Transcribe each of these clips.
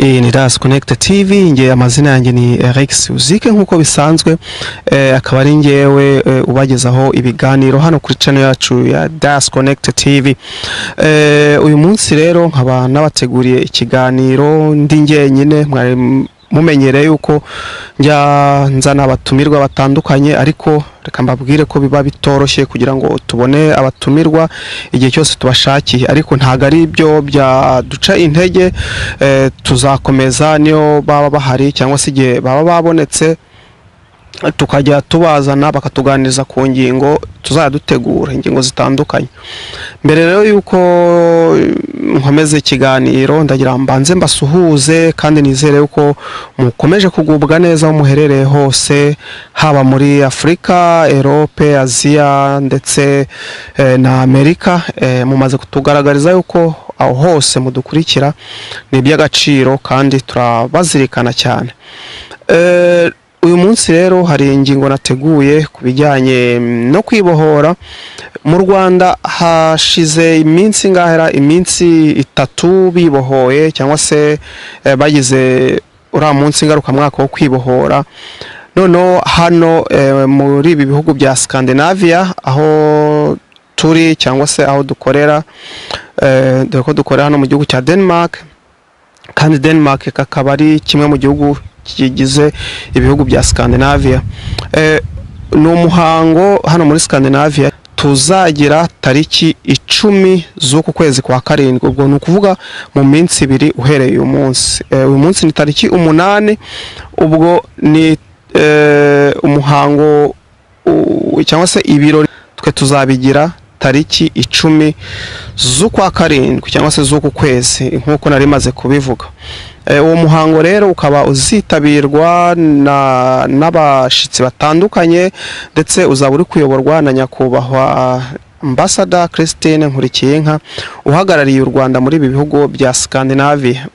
Iyi ni Das Connect TV. Nge amazina yanjye ni Eric Uzike nk'uko bisanzwe, akaba ari ngewe ubagezaho ibiganiro hano kuri channel yacu ya Das Connect TV. Uyu munsi rero nkaba nabateguriye ikiganiro ndi njyenyine. Mwari mumenyereye yuko njya nzana abatumirwa batandukanye, ariko reka mbabwire ko biba bitoroshye kugira ngo tubone abatumirwa igihe cyose tubashakiye, ariko ntabwo ari byo byaduca intege. Tuzakomeza niyo baba bahari cyangwa se igihe baba babonetse, tukajya tubazana bakatuganiriza ku ngingo tuzajya dutegura, ingingo zitandukanye. Mbere rero yuko nkomeza ikiganiro, ndagira mbanze mbasuhuze kandi nizere yuko mukomeje kugubwa neza aho muherereye hose, haba muri Afurika, Europe, Aziya ndetse na Amerika. Mumaze kutugaragariza yuko aho hose mudukurikira, ni iby'agaciro kandi turabazirikana cyane. Uyu munsi rero hari ingingo nateguye ku bijyanye no kwibohora. Mu Rwanda hashize iminsi ingahera, iminsi 3 bibohoye cyangwa se bagize uriya munsi ngarukamwaka wo kwibohora. Noneho hano muri ibi bihugu bya Scandinavia aho turi cyangwa se aho dukorera, dore ko dukorera hano mu gihugu cya Denmark, kandi Denmark kakaba ari kimwe mu gihugu kigize ibihugu bya Scandinavia. Ni umuhango hano muri Scandinavia tuzagira tariki 10 z'uku kwezi kwa 7, ubwo ni ukuvuga mu minsi 2 uhereye uyu munsi. Uyu munsi ni tariki 8, ubwo ni umuhango cyangwa se ibirori twe tuzabigira tariki 10 z'ukwa 7 cyangwa se z'uku kwezi nk'uko nari maze kubivuga. Uwo muhango rero ukaba uzitabirwa n'abashitsi batandukanye, ndetse uzaba uri kuyoborwa na nyakubahwa Ambassador Christine Nkurikiyinka uhagarariye u Rwanda muri ibi bihugu bya Scandinavia.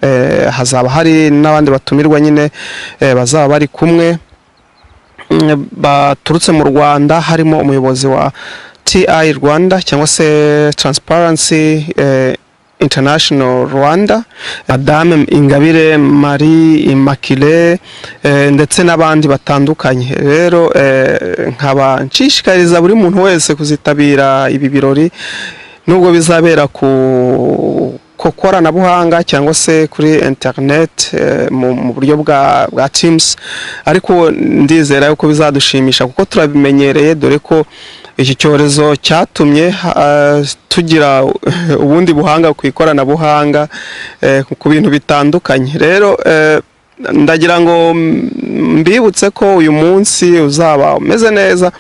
Hazaba hari n'abandi batumirwa nyine bazaba bari kumwe baturutse mu Rwanda, harimo umuyobozi wa TI Rwanda cyangwa se Transparency International Rwanda, Madame Ingabire Marie Immaculée, ndetse n'abandi batandukanye. Rero nkaba nshishikariza buri muntu wese kuzitabira ibi birori, nubwo bizabera ku koranabuhanga cyangwa se kuri internet mu buryo bwa Teams, ariko ndizera yuko bizadushimisha kuko turabimenyereye, dore ko iki cyorezo cyatumye tugira ubundi buhanga ku ikoranabuhanga ku bintu bitandukanye. Rero ndagira ngo mbibutse ko uyu munsi uzaba umeze neza,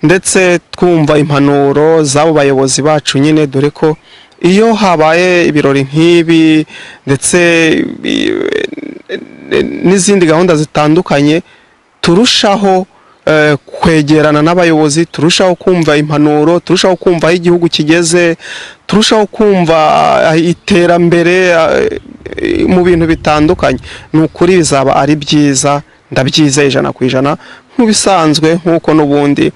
ndetse twumva impanuro z'abo bayobozi bacu nyine, dore ko iyo habaye ibirori nk'ibi ndetse n'izindi gahunda zitandukanye, turushaho kwegerana n'abayobozi, turushaho kumva impanuro, turushaho kumva aho igihugu kigeze, turushaho kumva iterambere mu bintu bitandukanye. Ni ukuri bizaba ari byiza, ndabyizeye 100% nk'ibisanzwe, nk'uko n'ubundi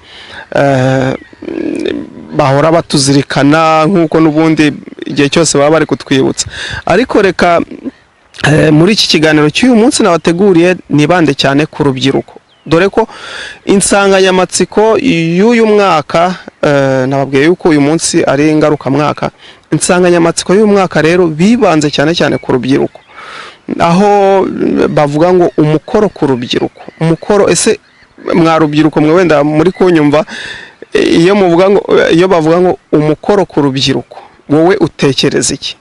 bahora batuzirikana, nk'uko n'ubundi igihe cyose baba bari kutwibutsa. Ariko reka muri iki kiganiro cy'uyu munsi nabateguriye nibande cyane ku rubyiruko, dore ko insanganyamatsiko y'uyu mwaka, nababwiye yuko uyu munsi ari ngarukamwaka. Insanganyamatsiko y'uyu mwaka rero bibanze cyane cyane ku rubyiruko, aho bavuga ngo umukoro ku rubyiruko. Umukoro, ese mwa rubyiruko mwe wenda muri kunyumva, iyo muvuga ngo, iyo bavuga ngo umukoro ku rubyiruko, wowe utekereza iki?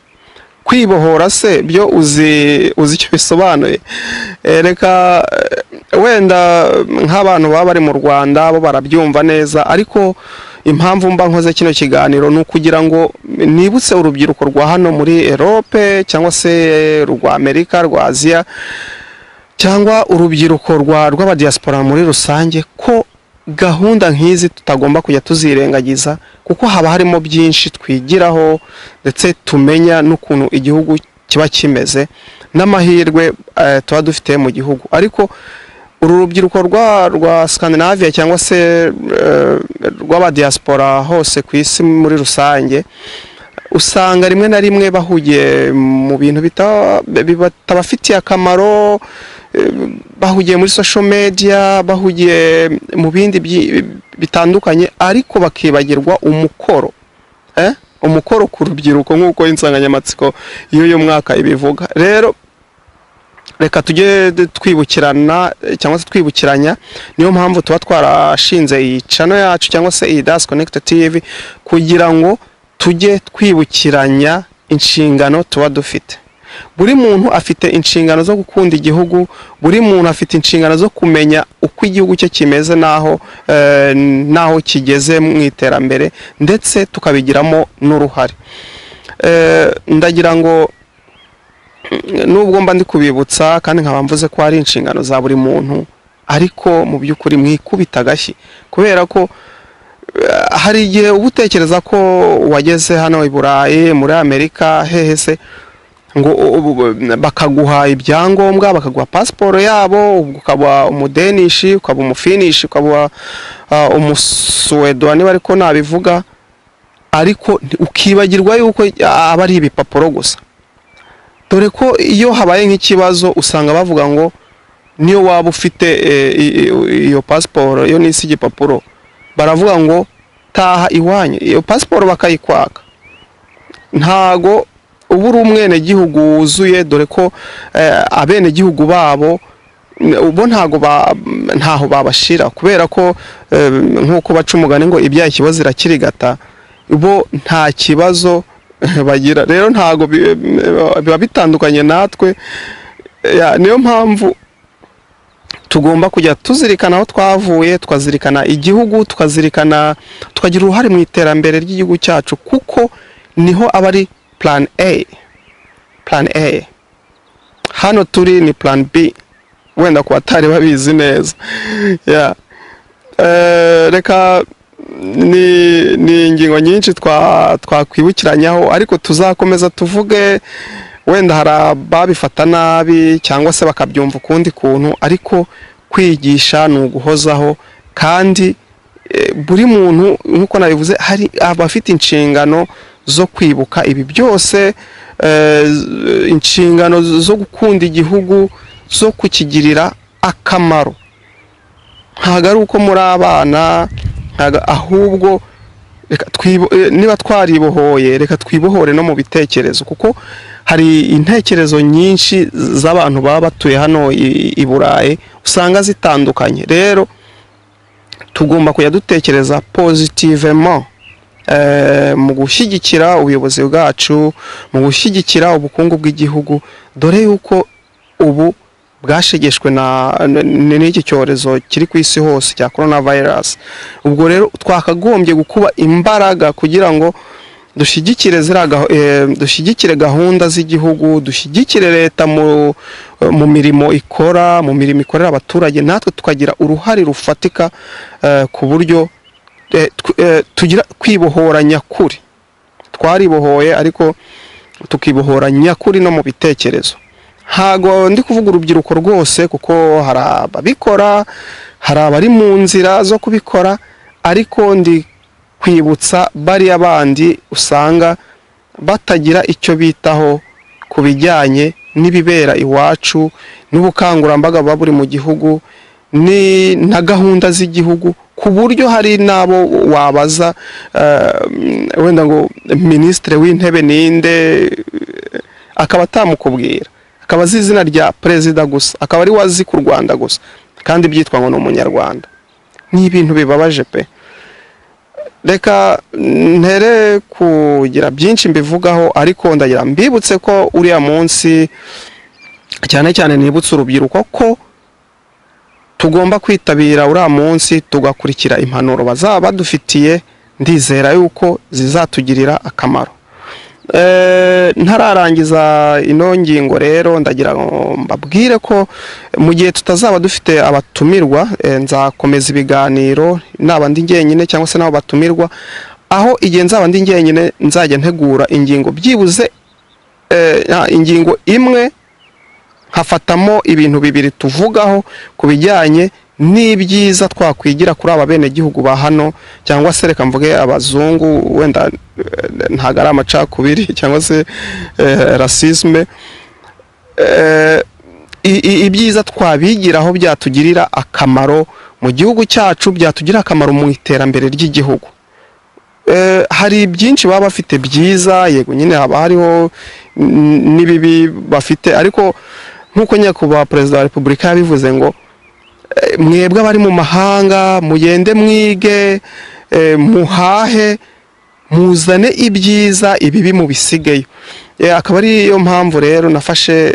Kwibohora se byo uzi icyo bisobanuye? Reka wenda nk'abantu baba bari mu Rwanda bo barabyumva neza, ariko impamvu mba nkoze kino kiganiro ni ukugira ngo nibutse urubyiruko rwa hano muri Europe cyangwa se rwa Amerika, rwa Aziya, cyangwa urubyiruko rw'abadiaspora muri rusange, ko gahunda nk'izi tutagomba kujya tuzirengagiza, kuko haba harimo byinshi twigiraho ndetse tumenya n'ukuntu igihugu kiba kimeze n'amahirwe tuba dufite mu gihugu. Ariko uru rubyiruko rwa Scandinavia cyangwa se rw'abadiaspora hose ku isi muri rusange, Usanga rimwe na rimwe bahugiye mu bintu bitabafitiye akamaro, bahugiye muri social media, bahugiye mu bindi bitandukanye, ariko bakibagirwa umukoro, umukoro ku rubyiruko nk'uko insanganyamatsiko y'uyu mwaka ibivuga. Rero reka tujye twibukirana cyangwa se twibukiranya. Niyo mpamvu tuba twarashinze iyi channel yacu cyangwa se iyi Das Connect TV, kugira ngo tujye twibukiranya inshingano tuba dufite. Buri muntu afite inshingano zo gukunda igihugu, buri muntu afite inshingano zo kumenya uko igihugu cye kimeze naho kigeze mu iterambere, ndetse tukabigiramo n'uruhare. Ndagira ngo nubwo mba ndi kubibutsa kandi nkaba mvuze ko ari inshingano za buri muntu, ariko mu by'ukuri mwikubita agashyi, kubera ko hari igihe uba utekereza ko wageze hano i Burayi, muri Amerika, hehe se, ngo bakaguha ibyangombwa, bakaguha pasiporo yabo, ukaba Umudenishi, ukaba Umufinishi, ukaba Umusuwedwa niba ariko nabivuga, ariko ukibagirwa yuko aba ari ibipapuro gusa. Dore ko iyo habaye nk'ikibazo usanga bavuga ngo niyo waba ufite iyo pasiporo, iyo nisi igipapuro, baravuga ngo taha iwanyu, iyo pasiporo bakayikwaka. Ntago uba uri umwenegihugu wuzuye, dore ko abenegihugu babo bo ntago ntaho babashira, kubera ko nk'uko baca umugani ngo ibyaha ikibazo irakirigata, bo nta kibazo bagira. Rero ntago biba bitandukanye natwe. Niyo mpamvu tugomba kujya tuzirikana aho twavuye, tukazirikana igihugu, tukazirikana, tukagira uruhare mu iterambere ry'igihugu cyacu, kuko niho aba ari plan A. Plan A hano turi ni plan B, wenda ku batari babizi neza. Yeah. Reka ni ingingo nyinshi twakwibukiranyaho, ariko tuzakomeza tuvuge. Wenda hari ababifata nabi cyangwa se bakabyumva ukundi kuntu, ariko kwigisha ni uguhozaho, kandi buri muntu nk'uko nabivuze hari abafite inshingano zo kwibuka ibi byose, inshingano zo gukunda igihugu, zo kukigirira akamaro. Ntabwo ari uko muri abana, ahubwo reka niba twaribohoye, reka twibohore no mu bitekerezo, kuko hari intekerezo nyinshi z'abantu baba batuye hano i Burayi usanga zitandukanye. Rero tugomba kujya dutekereza positivement mu gushyigikira ubuyobozi bwacu, mu gushyigikira ubukungu bw'igihugu, dore yuko ubu bwashegeshwe n'iki cyorezo kiri ku isi hose cya coronavirus. Ubwo rero twakagombye gukuba imbaraga kugira ngo dushyigikire dushyigikire gahunda z'igihugu, dushyigikire leta mu mirimo ikora, mu mirimo ikorera abaturage, natwe tukagira uruhare rufatika ku buryo tugira kwibohora nyakuri. Twaribohoye ariko tukibohora nyakuri no mu bitekerezo. Ntago ndi kuvuga urubyiruko rwose, kuko hari ababikora, hari abari mu nzira zo kubikora, ariko ndi kwibutsa bariya bandi usanga batagira icyo bitaho ku bijyanye n'ibibera iwacu, n'ubukangurambaga buba buri mu gihugu, ni na gahunda z'igihugu, ku buryo hari n'abo wabaza wenda ngo minisitiri w'intebe ninde, akaba atamukubwira, akaba azi izina rya perezida gusa, akaba ari wazi ku Rwanda gusa, kandi byitwa ngo ni Umunyarwanda. Ni ibintu bibabaje pe. Reka ntere kugira byinshi mbivugaho, ariko ndagira mbibutse ko uriya munsi, cyane cyane nibutse urubyiruko ko tugomba kwitabira uriya munsi, tugakurikira impanuro bazaba badufitiye. Ndizera yuko zizatugirira akamaro. Ntararangiza ino ngingo rero, ndagira ngo mbabwire ko mu gihe tutazaba dufite abatumirwa, nzakomeza ibiganiro naba ndi njyenyine cyangwa se nabo batumirwa. Aho igihe nzaba ndi njyenyine nzajya ntegura ingingo, byibuze ingingo imwe nkafatamo ibintu bibiri tuvugaho ku bijyanye n'ibyiza twakwigira kuri aba bene gihugu ba hano, cyangwa se reka mvuge abazungu, wenda ntago ari amacakubiri cyangwa se racisme. Ibyiza twabigiraho byatugirira akamaro mu gihugu cyacu, byatugirira akamaro mu iterambere ry'igihugu. Hari byinshi baba bafite byiza, yego nyine haba hariho n'ibibi bafite, ariko nk'uko nyakubahwa Perezida wa Repubulika yabivuze ngo mwebwe abari mu mahanga mugende mwige, muhahe, muzane ibyiza, ibibi mubisigeyo. Akaba ari yo mpamvu rero nafashe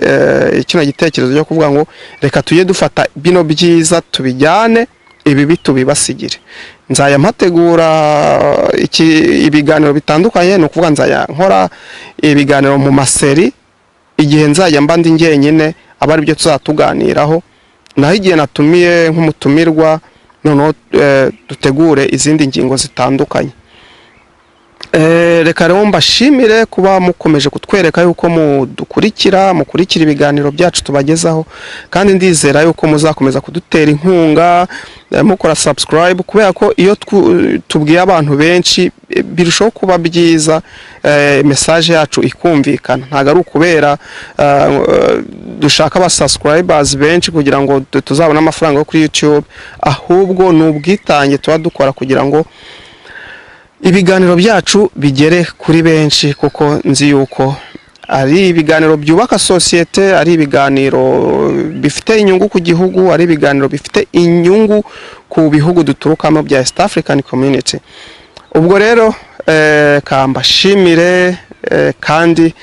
kino gitekerezo cyo kuvuga ngo reka tujye dufata bino byiza tubijyane, ibibi tubibasigire. Nzajya mpategura ibiganiro bitandukanye, ni ukuvuga nzajya nkora ibiganiro mu ma séries, igihe nzajya mba ndi njyenyine aba ari byo tuzatuganiraho, naho igihe natumiye nk'umutumirwa noneho dutegure izindi ngingo zitandukanye. Reka rero mbashimire kuba mukomeje kutwereka yuko mudukurikira, mukurikira ibiganiro byacu tubagezaho, kandi ndizera yuko muzakomeza kudutera inkunga mukora subscribe, kubera ko iyo tubwiye abantu benshi birushaho kuba byiza, message yacu ikumvikana. Ntabwo ari ukubera dushaka aba subscribers benshi kugira ngo tuzabone amafaranga yo kuri YouTube, ahubwo ni ubwitange tuba dukora kugira ngo ibiganiro byacu bigere kuri benshi, kuko nzi yuko ari ibiganiro byubaka sosiyete, ari ibiganiro bifite inyungu ku gihugu, ari ibiganiro bifite inyungu ku bihugu duturukamo bya East African Community. Ubwo rero kambashimire, kandi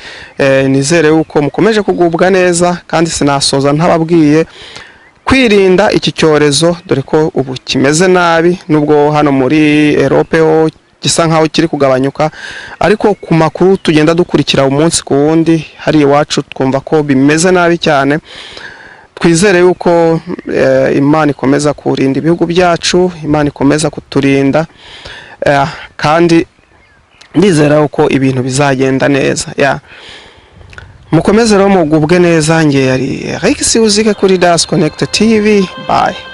nizere yuko mukomeje kugubwa neza, kandi sinasoza ntababwiye kwirinda iki cyorezo, dore ko ubu kimeze nabi, nubwo hano muri Europe ho gisa nkaho kiri kugabanyuka, ariko ku makuru tugenda dukurikira umunsi ku wundi hari iwacu twumva ko bimeze nabi cyane. Twizere yuko Imana ikomeza kurinda ibihugu byacu, Imana ikomeza kuturinda, kandi ndizera yuko ibintu bizagenda neza. Ya, mukomeze rero mugubwe neza. Nge yari Rex Uzike kuri Das Connect TV. Bye.